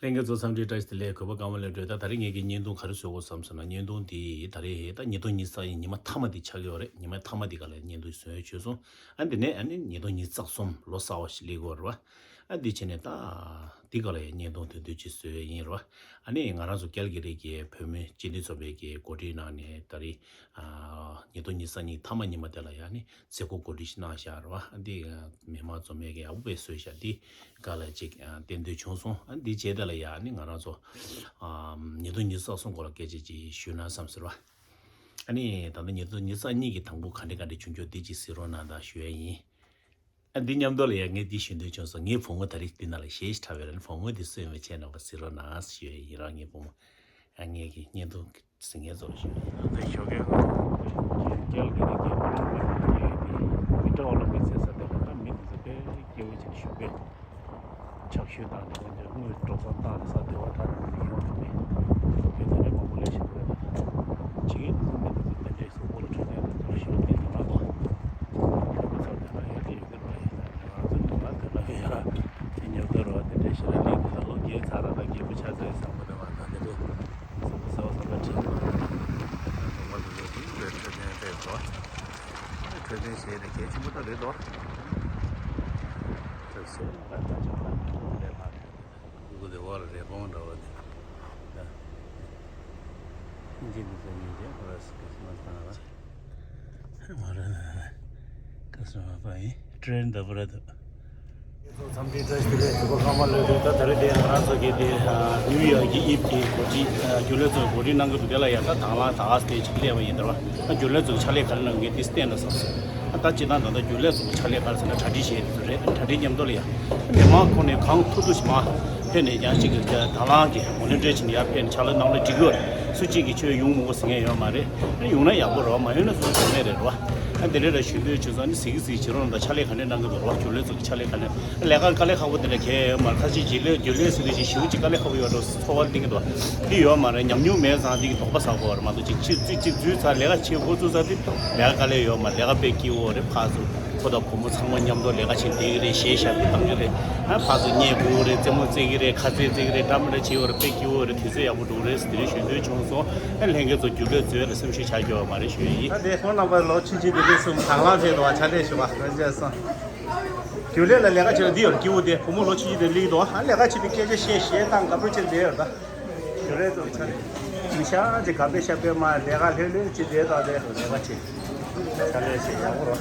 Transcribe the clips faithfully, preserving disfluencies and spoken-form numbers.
ལྷན་རྒྱས་ཚོ་འཚམས་འདྲི་བཀྲ་ཤིས་བདེ་ལེགས། གུས་པ་ཀརྨ་བློ་གྲོས། ད་ད་རེས་ངེད་ཀྱིས་བརྙན་ཐུང་ག་རེ་བཟོ་དགོས་བསམ་སོང་ན། བརྙན་ཐུང་འདི་ད་རེས་ད་ཉིས་སྟོང་ཉི་ཤུ་རྩ་གཉིས་ཉི་མ་མཐའ་མ་འདི་ཆགས་ཀྱི་ཡོད་རེད། ཉི་མ་མཐའ་མ་འདི་ག་ལ་བརྙན་ཐུང་བཟོས་བྱོས་སོང་། ཨ་འདི་ནས་ཨ་ནི་ཉིས་སྟོང་ཉི་ཤུ་རྩ་གསུམ་ལོ་གསར་བ་ཞིག་སླེབས་ཀྱི་ཡོད་རེད་བ། ཨ་འདི་བྱས་ནས་ད་འདི་ག་ལ་ཡང་བརྙན་ཐུང་དོན་དུ་ཅིག་བཟོས་ཡིན་རེད་བ། ཨ་ནི་ང་རང་ཚོ་ཀལ་གི་རི་གི་བོད་མི་སྤྱི་མཐུན་ཚོགས་པའི་གི་འགོ་ཁྲིད་གནང་ནས་ད་རེས་ཉིས་སྟོང་ཉི་ཤུ་རྩ་གཉིས་མཐའ་མ་ཉི་མ་དེ་ལ་ཡང་ནི་མཛད་སྒོ་གོ་སྒྲིག་ཞིག་གནང་བཞག་རེད་བ། ཨ་འདི་མི་མང་འཛོམས་ཡས་ཀྱི་ཡག་པོ་དཔེ་བཟོས་བཞག་འདི་ག་ལ་ཅིག་ཨ་བསྟན་དོན་བྱུང་སོང་། ཨ་འདི་བྱས་དེ་ལ་ཡང་ནི་ང་རང་ཚོ་ཨ་ཉིས་སྟོང་ཉི་ཤུ་རྩ་གསུམ་སྐོར་ལ་སྐད་ཆ་ཅིག་ཞུས་ན་བསམ་ཟེར་བ། ཨ་ནི་ད་ལྟ་ཉིས་སྟོང་ཉི་ཤུ་རྩ་གཉིས་ཀྱི་དང་པོ་ག་འདྲ་ག་འདྲ་བྱུང་རྒྱུ་འདི་ཅིག་གཟིགས་རོགས་གནང་དང་ཞུ་ཡ་ཡིན། ཨ་འདི་མཉམ་དུ་ལ་ཡང་ངས་འདི་ཞུ་འདོད་བྱུང་སོང་། ངའི་བུ་མོ་ད་རེས་འདི་ནང་ལ་གཞས་ཤིག་འཁྲབ་ཡོད་རེད། བུ་མོ་འདི་སུ་ཡིན་པ་བྱས་ན་བ་གཟིགས་རོགས་གནང་ཞུ་ཡ་ཡིན། རང་ངའི་བུ་མོ། ཨ་ངས་ཀྱི་བརྙན་ཐུང་གཟིགས་མཁན་ཚོར་ཞུ། ང་ཚོའི་ཞོགས་ཀས་ཁ་སང་རྒྱལ་རྒྱལ་གྱི་རིགས་ཀྱི་མི་འདྲ་བ་ལ་མི་ཚེ་ས་དེ་ལ་ད་མི་དེ་ཚོ་དཔེ་སྐྱིད་པོ་བྱས་ཞོགས་པའི་ཕྱག་ཞུས་བཏང་ནས་དངོས་གྲོགས་ཚོ་བཏང་ནས་ས་དེ་བ་ད་ནང་མི་ཡོང་ནས་མི་དེ་ཚོ་ནས་མང་པོ་ལས་ཞིག་འདུག་ད་ཕྱི་རྒྱལ་དུ་མི་དེ་ཚོ་དེ་འདྲའི་གཟུགས་པོ་ལ་འཕྲོད་བསྟེན་དང་དེ་ལ་ཞོགས་དེ་དེ་ལ་གོ་ཁོ་ཚོ་དེ་ལ་ཡོད་དེ་ཡོད་དེ་རོ་ཡིན། ང་ཚོ་ནུ་བ་དེ་ལ་ཡོད་དེ་ཉོབ་དེ་རོ་དེ་འདྲའི་ཞིག་ལ་ལིག་དེ་ལ་ལོ་རྒྱས་ཚར་ར་ད་རྒྱས་པོ་ཆགས་ཚར་ཡོད་བསམ་གི་འདུག་ང་ད་དེ་འདྲའི། སོ་སོ་སོ་སོ་ཁྲིད། འགྲོ་བ་མི་འདུག་འདི་འདྲའི་འཕྲོད་བསྟེན་རེད་དོ། འཕྲོད་བསྟེན་བྱས་ནས་གལ་ཆེན་པོ་ད་རེད་དོ། ཚོད་བྱས་ནས་ད་ལྟ་ཅག་ལ་འདི་འདྲའི་ལ་རེད། ཁུ་དེ་བར་རེ་སྤོང་འདྲ་བ་དེ། ད་ཨིན་ཇི་འདི་ཚོ་ཉིན་རྗེས་ཁོ་ར་སི་ཁ་སི་མ་སི་བཏང་ར། མ་རེད། ཁ་སི་མ་པ་ཡིན། ཀྲེན་འདི་པར་འདུག་འཚམས་འདྲི་བཀྲ་ཤིས་བདེ་ལེགས། གུས་པ་ཀརྨ་བློ་གྲོས། ད་ད་རེས་དེ་ང་རང་ཚོ་གི་དེ་ནིའུ་ཡོག་གི་ཨིབ་དེ་གོ་སྒྲིག་རྒྱུན་ལས་ཚོས་གོ་སྒྲིག་གནང་གི་འདུག་དེ་ལ་ཡང་ད་དང་བླངས་ད་ཨ་སྟེ་ཅིག་སླེབས་པ་ཡིན་ད་ར། ད་རྒྱུན་ལས་ཚོ་གི་ཕྱག་ལས་ག་རེ་གནང་གི་འདི་བལྟས་ན་བསམ་སོང་། ད་སྤྱིར་བཏང་ད་ལྟ་རྒྱུན་ལས་ཚོ་གི་ཕྱག་ལས་ག་རེ་ཟེར་ན་གྲ་སྒྲིག་བྱས་དེ་ཚོ་རེད། གྲ་སྒྲིག་མཉམ་དུ་ལ་ཡང་མི་མང་ཁོ་ནས་གང་ཐུབ་ཐུབ་ཞིག་མ་ཕེབས་ནས་ཀྱང་གཅིག་གི་དང་བླངས་ཀྱི་ཝོ་ལན་ཊི་ཡར་བྱས་ནས་ཡར་ཕེབས་ནས་ཕྱག་ལས་གནང་ལ་འགྲིག་གི་ཡོད་རེད། སུ་གཅིག་གིས་ཁྱོད་ཡོང་མི་དགོས་ཟེར་མཁན་ཡོད་མ་རེད། ཡོང་ན་ཡག་པོ་རེད་བ། མ་ཡོང་ན་སུ་དོན་མེད་རེད་བ། ཨ་དེ་འདྲ་ར་ཞུ་འདོད་བྱུང་སོང་། ཨ་ནི་གཟིགས་གཟིགས་བྱེད་རོགས་གནང་དང་། ཕྱག་ལས་ག་འདྲ་གནང་གི་འདུག་རོགས། རྒྱུན་ལས་ཚོ་གི་ཕྱག་ལས་ག་འདྲ། ལས་ཀ་དཀའ་ལས་ཁག་པོ་དེ་འདྲ་གང་ཡང་ཡོད་མ་རེད། ཁ་ཤས་རྒྱུན་ལས་རྒྱུན་ལས་ཟེར་དུས་ཅིག་ཞེ་པོ་ཅིག་དཀའ་ལས་ཁག་པོ་ཡོད་འགྲོ་ཚོར་བ་གླེང་གི་འདུག་འདི་ཡོད་མ་རེད། ཉམས་མྱོང་མེད་ཙང་འདི་གི་དོགས་པ་ཟ་དགོས་པ་རེད་མ་གཏོགས། ཅིག་ཅིག་ཅིག་ཅིག་འཛུལ་ཚར། ལས་ཀ་བྱེད་འགོ་བཙུགས་ཚར་དུས་ལས་ཀ་དཀའ་ལས་ཡོད་མ་རེད། ལས་ཀ་དཔེ་སྐྱིད་པོ་རེད། ཕར་ཚུར་ཕོ་དང་བུ་མོ་ཚང་མ་མཉམ་དུ་ལས་ཀ་བྱེད་བསྡད་ཀྱི་རེད། གཞས་ཞབས་ཕྱི་བཏང་གི་རེད། ཨ་ཕར་ཚུར་བརྙན་སྒུག་གི་རེད། རྩེད་མོ་རྩེ་གི་རེད། ཁ་རྩེད་རྩེ་གི་རེད། འདྲ་མི་འདྲ་བྱེད་ཡོད་རེད། དཔེ་སྐྱིད་པོ་རེད། དུས་ཚོད་ཡག་པོ་འགྲོ་གི་རེད་ཟེར་དེ་རིང་ཞུ་འདོད་བྱུང་སོང་། ཨ་ལྷན་རྒྱས་ཚོ་རྒྱུན་ལས་འཛུལ་ལ་སེམས་ཤུགས་ཆག་རྒྱུ་ཡོད་མ་རེད་ཞུ་ཡ་ཡིན། ད་དེ་ཁོང་རྣམ་པ་ལོ་ཆུང་ཆུང་དེ་འདྲས་གསུམ་དང་བླངས་བྱས་འདུག་བ། ཆ་འདྲེས་ཞུ་བ་ལོ་བརྒྱ་སོང་། རྒྱུན་ལས་ལ་ལས་ཀ་བྱེད་ལ་འདི་ཡོད་སྐྱིད་པོ་དེ། བུ་མོ་ལོ་ཆུང་ཆུང་དེ་ལིག་འདུག་ཨ་ལས་ཀ་བྱེད་པའི་སྐད་ཆ་བཤད་གཞས་བཏང་དགའ་པོ་བྱེད་བསྡད་ཡོད་ད། རྒྱུན་ལས་ཚོ་ཆ་ནས་མི་ཤ་ཅིག་ག་པེ་ཤ་པེ་མ་ལས་ཀ་ལྷོད་ལྷོད་ཅིག་བསྡད་ད་དེ་ལས་ཀ་བྱེད། ཆ་ལས་བྱེད་ཡག་པོ་རོ།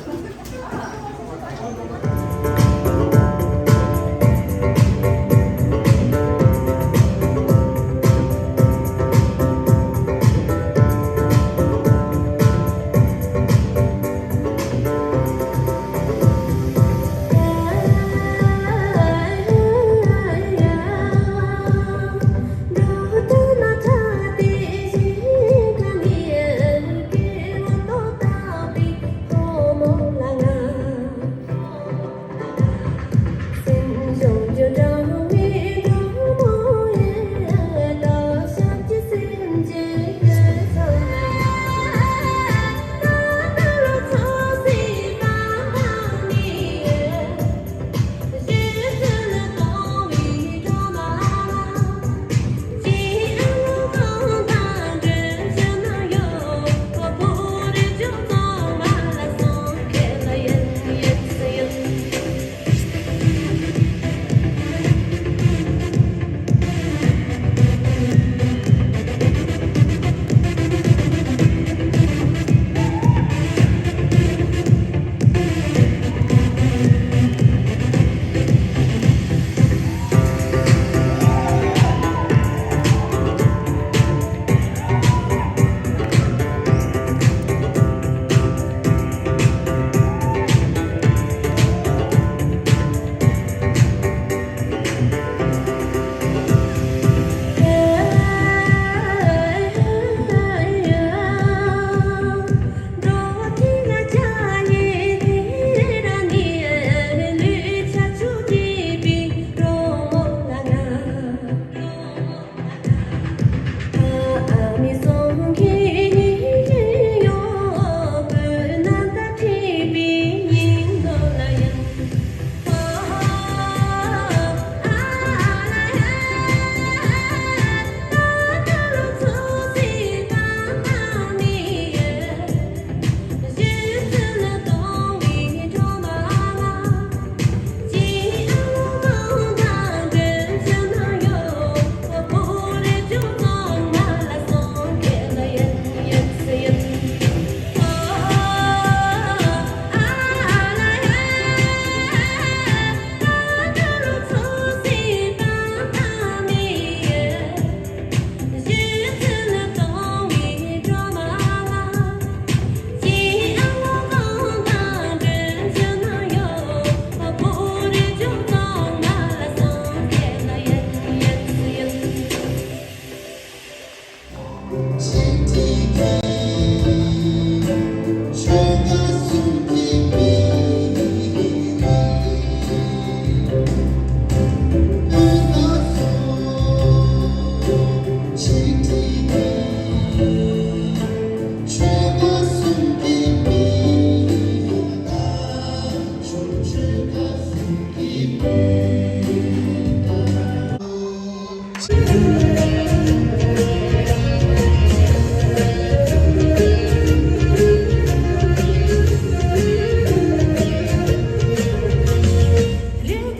རེད་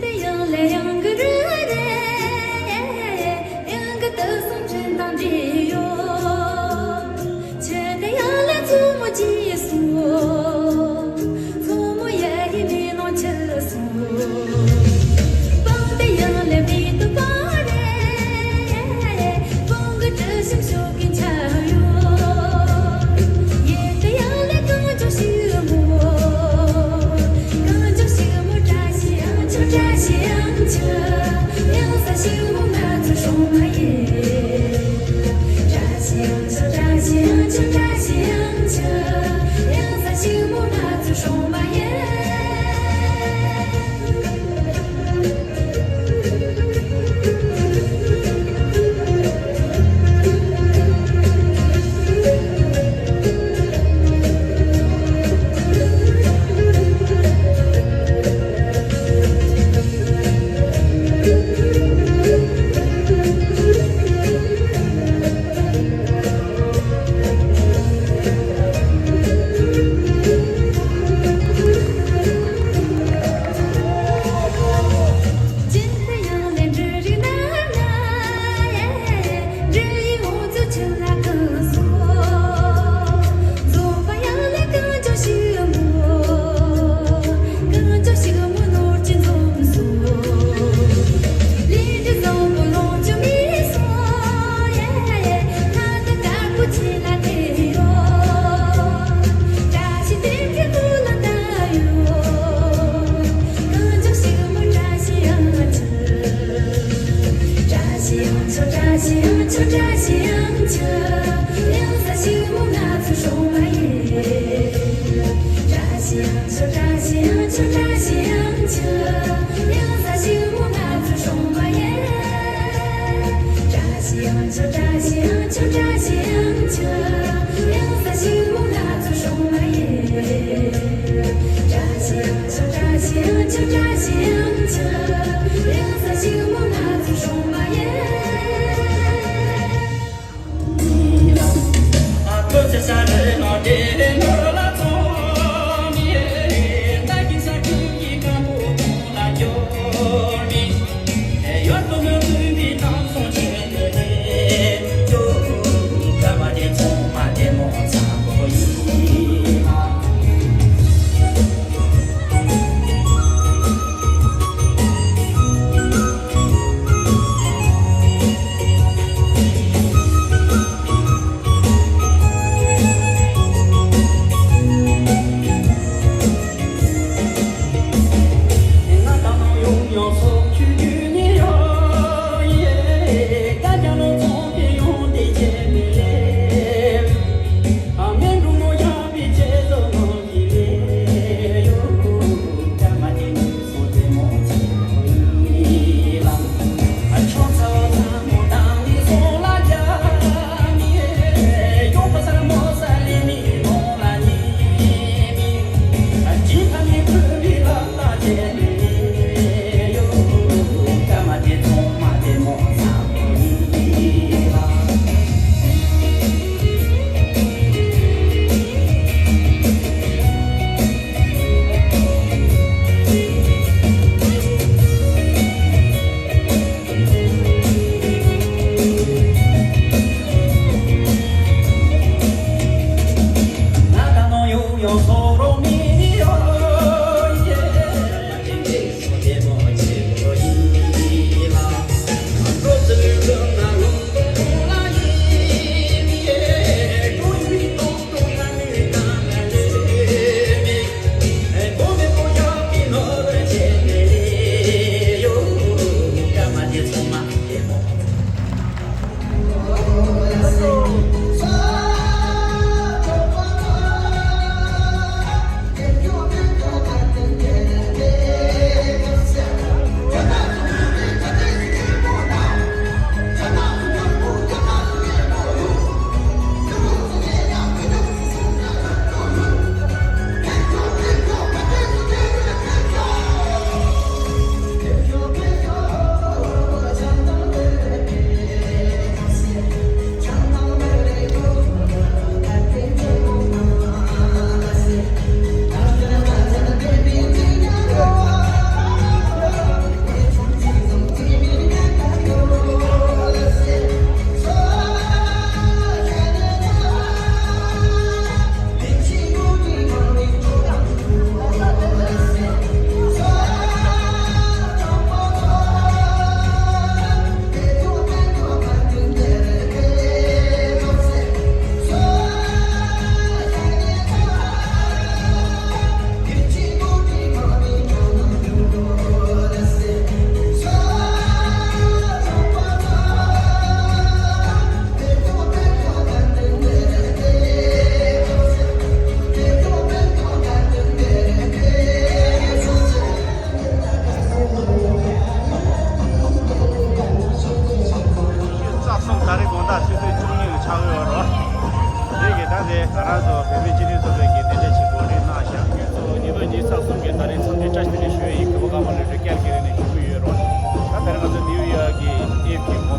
དེ་ཡང་ལས་ཡང་གི་རེད་དེ། ཡང་གི་དུ་སོང་ཁྲིན་དང་འདྲེས་ཡོད། ཆུ་དེ་ཡང་ལས་མཚོ་མོ་ཆེ་སོང་། མཚོ་མོ་ཡ་ཡི་མེ་ནང་ཆུ་སོང་། སྤང་དེ་ཡང་ལས་མེ་ཏོག་པ་རེད། སྤང་གི་དྲི་ཞིམ་ཤོག་གི་འཆར་ཡོད། ཡེ་དེ་ཡང་ལས་གངས་ལྗོངས་ཕྱུག་མོ། གངས་ལྗོངས་ཕྱུག་མོ་བཀྲ་ཤིས་ཡང་ཆུ། བཀྲ་ཤིས་ཡང་ཆུ། གཡང་ས་ཕྱུག་མོ་ང་ཚོ་སྲུང་མ་ཡིན། བཀྲ་ཤིས་ཡང་ཆུ། བཀྲ་ཤིས་ཡང་ཆུ། བཀྲ་ཤིས་ཡང་ཆུ། གཡང་ས་ཕྱུག་མོ་ང་ཚོ་སྲུང་མ་ཡིན།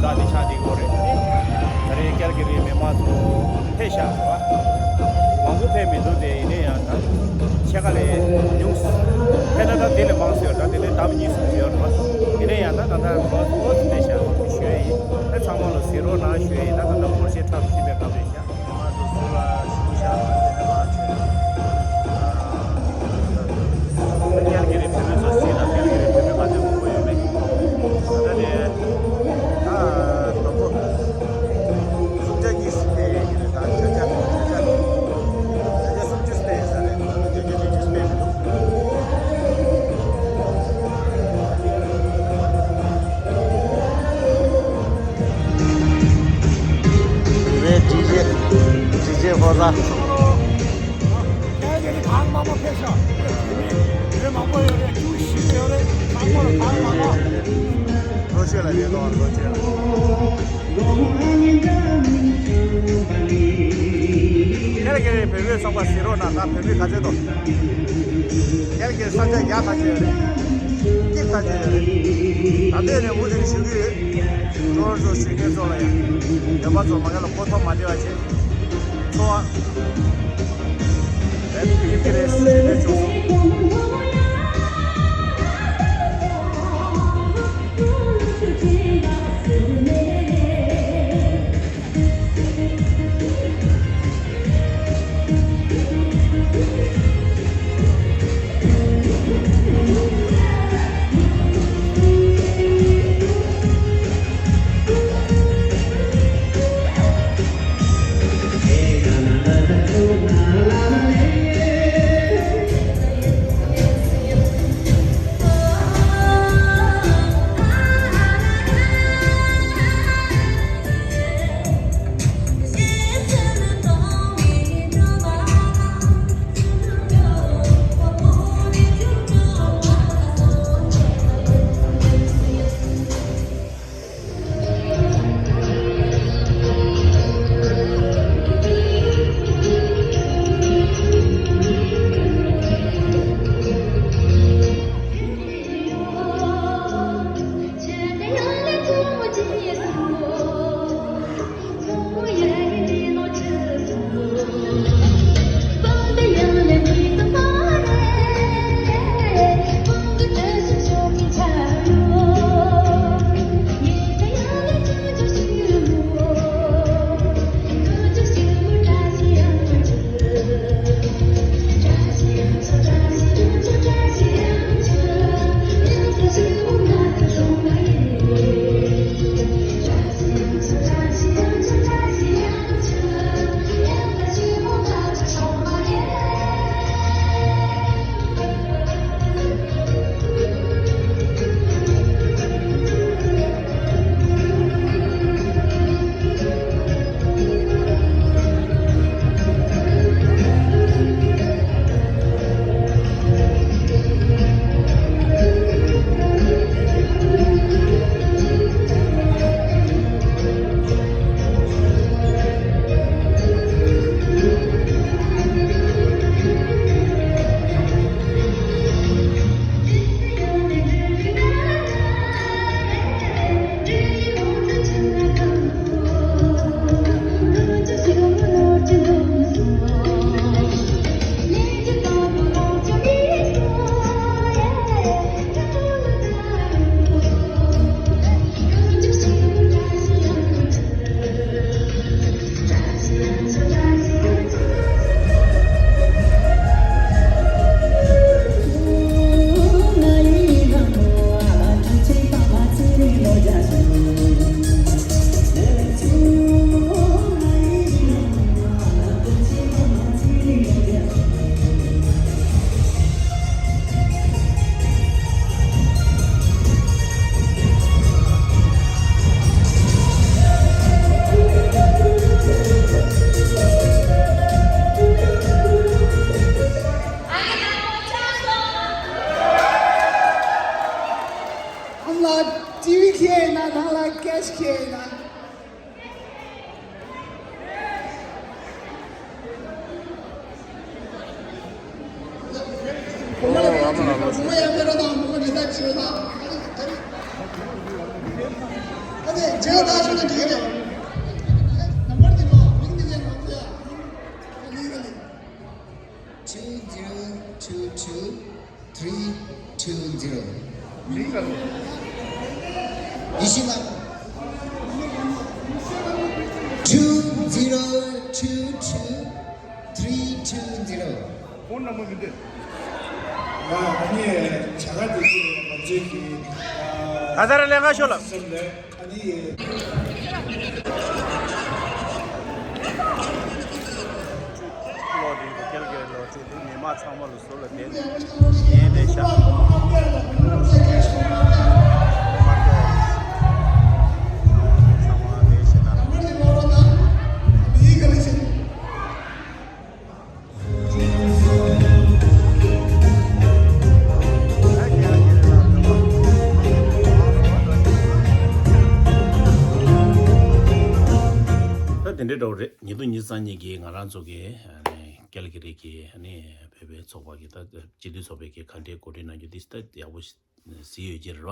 ད་ནི་ཆགས་བསྡད་ཀྱི་ཡོད་རེད། ད་རེས་ཀལ་གི་རིའི་མི་མང་ཚོ་ཕེབས་ཤག་རེད་བ། མང་པོ་ཕེབས་མི་འདུག་སྟེ། ཡིན་ནའི་ཡང་ད་ཕྱེད་ཀ་ལས་ཉུང་། ཕེབས་ན་ད་དེ་ལས་མང་སོང་ཡོད། ད་དེ་ལས་ལྡབ་གཉིས་གསུམ་ཡོད་རེད་བ། ཡིན་ནའི་ཡང་ད་ད་ལྟ་མང་ཚོགས་ཕེབས་ཤག་ཞུ་ཡ་ཡིན། ད་ཚང་མ་ལ་གཟིགས་རོགས་གནང་ཞུ་ཡ་ཡིན། ད་ད་ལྟ་སྒོར་གཞས་འཁྲབ་བཞིན་པའི་སྐབས་རེད་ཤག། མང་ཚོགས་ཚོ་ལ་ཞུ་ཤག་ཟེར་ནས་མ་བྱས། ཀལ་གི་རི་བོད་མི་ཚོ་གཟིགས་དང་། ཀལ་གི་རི་བོད་མི་ག་ཚོད་མང་པོ་ཡོད་མེད། ད་ནི་ད་དང་པོ་སུམ་བརྒྱ་གཉིས་སུ་སྤེལ་ཡས་ཀྱི་རེད། ད་བརྒྱ་ཆ་བརྒྱ་ཆ་བརྒྱ་ཆ་སུམ་ཅུ་སྤེལ་ཡས་ས་རེད། ད་ནི་བརྒྱ་ཆ་བརྒྱད་ཅུ་སྤེལ་མི་འདུག། རེད། ཌི་ཇེ་ཌི་ཇེ་ཕོ་ས། ལོ་ཆེ་ལ་ཡོད་དོ། ལོ་ཆེ་ལ། ཀལ་གི་རི་བོད་མིའི་ཚོགས་པ་གཟིགས་རོགས་གནང་། ད་བོད་མི་ག་ཚོད་འདུག། ཀལ་གི་རི་ས་ཆ་ཡག་ཐག་ཆོད་ཡོད་རེད། སྐྱིད་ཐག་ཆོད་ཡོད་རེད། ད་ལྟ་ནས་མུ་མཐུད་ཞུ་གི་ཡོད། ཅོ་རོ་ཚོ་ཞུ་མཁན་ཚོ་ལ་ཡང་། བོད་པ་ཚོ་མ་ག་ལ་མགོ་ཐོག་མ་བདེ་བ་བྱེད། ཚོ་བ། རེད། ཡིན་གྱི་རེད། ཞུ་མཁན་ཚོ། ཨ་མ་ལགས། ཊི་ཝི་ཁྱེར་ཡིན་ན། ནང་ལ་ཀེཤ་ཁྱེར་ཡིན་ན། ཨོ། ཨ་མ་ལགས་ལགས། ཨ་ནི་ ཇེ་ད་ཆུ་ནི་ཇེ་ད། ནམ་བར་དེ་ལོ་མིང་དེ་ལས་ལོ་ཚོ་ཡ། ལི་ག་ལི། two zero two two three two zero. ཡིད་ཤེས་ལ། two zero two two three two zero. ཕོན་ནམ་བར་མི་འདུག་ཡ་ཨ་ནི་བྱ་དགའ་དེ་ཚོ་ང་ཚོའི་གི་ད་ལྟ་ར་ལས་ཀ་ཤོར་ལ། སེམས་ལས་ཨ་ནི། ལོ་དེའི་སྐལ་བརྒྱད་ལོ་གཅིག་དེ་མི་མང་ཚང་མ་ལ་ཟུར་ལ་བསྟན་ནས་ཡིན་བསྡད་ཤག་ད་དེ་འདྲའི་འདྲ་བོ་རེད། ཉིས་སྟོང་ཉི་ཤུ་རྩ་གཉིས་ཀྱི་ང་རང་ཚོ་གི་ཨ་ནི་ཀལ་གི་རི་གི་ཨ་ནི་བོད་པའི་ཚོགས་པ་གི་ད་སྤྱི་འཐུས་ཚོགས་པའི་གི་ག་འདྲའི་གོ་སྒྲིག་གནང་རྒྱུ་དེ་ད་ཡག་པོ་གཟིགས་ཡོད་ཀྱི་རེད་བ།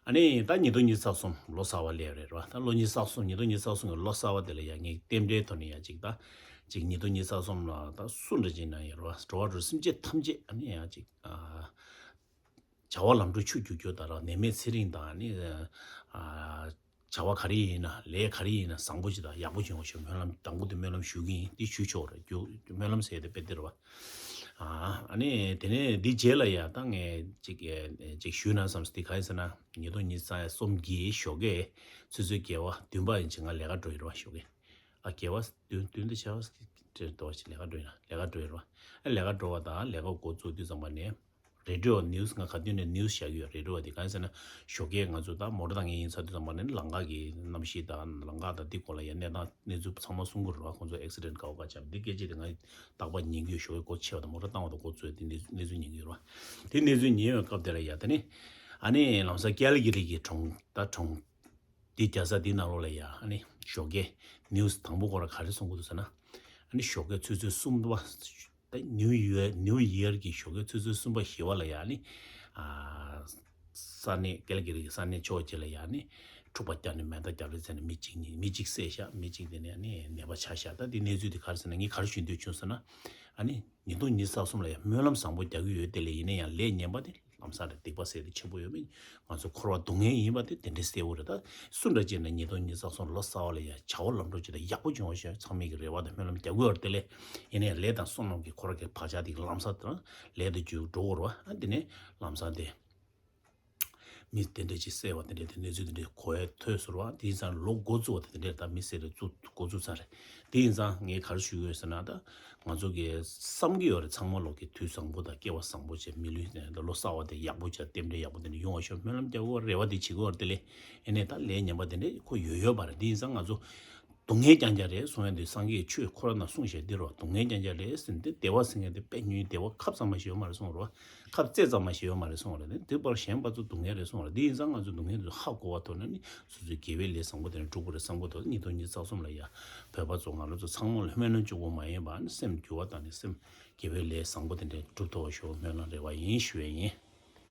ཨ་ནི་ད་ཉིས་སྟོང་ཉི་ཤུ་རྩ་གསུམ་ལོ་གསར་བ་སླེབས་རེད་བ། ད་ལོ་ཉི་ཤུ་རྩ་གསུམ་ཉིས་སྟོང་ཉི་ཤུ་རྩ་གསུམ་གི་ལོ་གསར་བ་དེ་ལ་ཡ་ངས་རྟེན་འབྲེལ་ཐོག་ནས་ཡ་ཅིག་ད་ཅིག་ཉིས་སྟོང་ཉི་ཤུ་རྩ་གསུམ་ལ་ད་སུ་འདྲ་ཅིག་ན་ཡ་རེད་བ། འགྲོ་བ་རིགས་སེམས་ཅན་ཐམས་ཅད་ཨ་ནི་ཡ་ཅིག་ཨ། བྱ་བ་ལམ་འགྲོ་ཆུ་རྒྱུག་རྒྱུ་དང་ར་ནད་མེད་ཚེ་རིང་དང་ནི། ཨ། བྱ་བ་ག་རེ་ཡིན་ན་ལས་ག་རེ་ཡིན་ན་བཟང་པོ་ཅིག་དང་ཡག་པོ་བྱུང་བ་ཞུ་སྨོན་ལམ་དང་པོ་དེ་སྨོན་ལམ་ཞུ་གི་ཡིན། འདི་ཞུ་ཆོག་ར་རྒྱུ་སྨོན་ལམ་ཟེར་དེ་དཔེ་དེ་ར་བ། ཨ་ནི་དེ་ནས་འདི་རྗེས་ལ་ཡ་ད་ངས་ཅིག་ཅིག་ཞུས་ན་བསམ་སྟེ་ག་ཡིན་ཟེར་ན་ཉིས་སྟོང་ཉི་ཤུ་རྩ་གསུམ་གྱི་ཞོགས་ཀས་ཆུ་ཚོད་བརྒྱད་པ་བདུན་པ་ཡིན་ཅིག་ང་ལས་ཀ་འགྲོ་ཡི་ར་བ་ཞོགས་ཀས། ཨ་བརྒྱད་པ་བདུན་བདུན་དེ་ཆ་བ་དེ་འདྲ་བ་ཞིག་ལས་ཀ་འགྲོ་ཡིན་ན་ལས་ཀ་འགྲོ་ཡི་ར་བ། ཨ་ལས་ཀ་འགྲོ་བ་དང་ལས་ཀ་འགོ་བཙུགས་དུས་ཙམ་པ་ནས། རེ་ཌི་ཡོ་ནིའུ་སི་ང་ག་དུས་ནས་ནིའུ་སི་བཞག་གི་ཡོད། རེ་ཌི་ཡོ་དེ་གང་ཡིན་ཟེར་ན་ཞོགས་ཀས་ང་ཚོ་ད་མོ་ཊ་བཏང་མཁན་ཡིན་ཚར་དུས་ཙམ་པ་ནས་ལམ་ཁ་གི་གནམ་གཤིས་དང་ལམ་ཁ་དང་འདི་སྐོར་ལ་ཡ་གནས་སྟངས་གནས་ཚུལ་ཚང་མ་གསུང་གི་རེད་བ། ཁོང་ཚོ་ཨེག་སི་ཌེན་ཊི་ག་བ་ག་བྱས་འདི་སྐད་ཆ་དེ་ང་རྟག་པར་ཉན་གི་ཡོད། ཞོགས་ཀས་སྒོ་ཕྱེ་བ་དང་མོ་ཊ་བཏང་བ་དང་སྒོ་བཙུགས་དེ་གནས་ཚུལ་ཉན་གི་ཡོད་རེད་བ། དེ་གནས་ཚུལ་ཉན་བའི་སྐབས་དེ་ལ་ཡ་དེ་ནས་ཨ་ནི་ལམ་སང་ཀལ་གི་རི་གི་གྲོང་ད་གྲོང་དེ་རྒྱལ་ས་དེ་ནང་ལོགས་ལ་ཡ་ཨ་ནི་ཞོགས་ཀས་ནིའུ་སི་དང་པོ་སྐོར་ལ་ག་རེ་གསུང་གི་འདུག་ཟེར་ན། ཨ་ནི་ཞོགས་ཀས་ཆུ་ཚོད་གསུམ་པ། ད་ནིའུ་ཡར་ནིའུ་ཡར་གྱི་ཞོགས་ཀས་ཆུ་ཚོད་གསུམ་པ་བཞི་པ་ལ་ཡ་ནི། ཨ། ས་གནས་ཀལ་གི་རི་གི་ས་གནས་ཕྱོགས་གཅིག་ལ་ཡ་ནི། འཁྲུག་པ་བརྒྱབ་ནས་མེ་མདའ་བརྒྱབ་རེད་ཟེར་ནས་མི་གཅིག་ནི་མི་གཅིག་བསད་ཤག་མི་གཅིག་དེ་ནས་ནི་ནད་པ་ཆགས་ཤག་ད་དེ་གནས་ཚུལ་དེ་ག་རེ་ཟེར་ན་ངས་ག་རེ་ཞུ་འདོད་བྱུང་ཟེར་ན། ཨ་ནི། ཉིས་སྟོང་ཉི་ཤུ་རྩ་གསུམ་ལ་ཡ་སྨོན་ལམ་བཟང་པོ་རྒྱག་གི་ཡོད་དེ་ལས་ཡིན་ན་ཡང་ལས་ངན་པ་དེ། ལམ་སང་ལ་སྡིག་པ་བསགས་ཏེ་ཆེན་པོ་ཡོད་མེད། ང་ཚོ་འཁོར་བ་སྡུག་བསྔལ་ཡིན་པ་དེ་དེ་འདྲའི་གསལ་པོ་རེད། ད་སུ་འདྲ་ཅིག་ན་ཉིས་སྟོང་ཉི་ཤུ་རྩ་གསུམ་ལོ་གསར་བ་ལ་ཡ་བྱ་བ་ལམ་འགྲོ་ཅིག་དང་ཡག་པོ་བྱུང་བ་ཞིག་ཚང་མས་ཀྱི་རེ་བ་དང་སྨོན་ལམ་རྒྱག་གི་ཡོད་རེད། དེ་ལས་ཡིན་ནའི་ལས་དང་བསོད་ནམས་ཀྱི་འཁོར་བ་གི་བག་ཆགས་དེ་ལམ་སང་དང་ལས་དང་རྒྱུ་འགྲོ་གི་རེད་བ། ཨ་དེ་ནས་ལམ་སང་དེ་མི་དེ་འདྲ་ཅིག་བསད་པ་དེ་འདྲ་དེ་གནས་ཚུལ་དེ་འདྲ་གོ་ཡ་ཐོས་སོང་བ། དེ་ཡིན་ཙང་ལོ་འགོ་བཙུགས་པ་དེ་འདྲ་ད་མི་བསད་རེ་བཙུགས་འགོ་བཙུགས་ཚར་རེད། དེ་ཡིན་ཙང་ངས་ག་རེ་ཞུ་གི་ཡོད་ཟེར་ན་ད། ང་ཚོ་གིས་བསམ་གྱི་ཡོད་རེད། ཚང་མ་ལོག་གི་དུས་བཟང་པོ་དང་སྐལ་བ་བཟང་པོ་བྱས་མི་ལུས་ནས་ལོ་གསར་བ་དེ་ཡག་པོ་བྱས་རྟེན་འབྲེལ་ཡག་པོ་དེ་འདྲ་ཡོང་བ་ཤོག་སྨོན་ལམ་རྒྱག་དགོས་རེ་བ་དེ་བྱེད་དགོས་རེད། དེ་ལས་ཡིན་ནའི་ད་ལས་ངན་པ་དེ་འདྲ་ཁོ་ཡོད་ཡོད་པ་རེད། དེ་ཡིན་ཙང་ང་ཚོ་སྡུག་བསྔལ་རྐྱང་རྐྱང་རེད་གསུང་ཡ་དུས་སངས་རྒྱས་ཆོས་ཁོ་རང་ནང་གསུངས་བཞག་འདི་རོ། སྡུག་བསྔལ་རྐྱང་རྐྱང་རེད་ཟེར་ནས་དེ་བདེ་བ་ཟེར་མཁན་དེ་དཔེ་ཉུང་བདེ་བ་ཁབ་ཙམ་མ་ཞིག་ཡོད་མ་རེད་གསུངས་རོ། ཁབ་རྩེ་ཙམ་མ་ཞིག་ཡོད་མ་རེད་གསུངས་རེད། དེ་འདི་བར་གཞན་པ་ཚོ་སྡུག་བསྔལ་རེད་གསུངས་རེད། དེ་ཡིན་ཙང་ང་ཚོ་སྡུག་བསྔལ་དེ་ཚོ་ཧ་གོ་བ་ཐོག་ནས་ནི་སོ་སོའི་དགེ་བའི་ལས་བཟང་པོ་དེ་འདྲ་སྒྲུབ་དགོས་རེད་བསམ་གྱི་འདུག་ཉིས་སྟོང་ཉི་ཤུ་རྩ་གསུམ་ལ་ཡ་བོད་པ་ཚོ་ང་རང་ཚོ་ཚང་མ་ལ་སྨོན་ལམ་གཅིག་པོ་མ་ཡིན་པ་ནི་སེམས་འགྱུར་བ་དང་ནི་སེམས་དགེ་བའི་ལས་བཟང་པོ་དེ་འདྲ་སྒྲུབ་ཐུབ་པ་ཤོག་སྨོན་ལམ་རེ་བ་ཡིན་ཞུ་ཡས་ཡིན།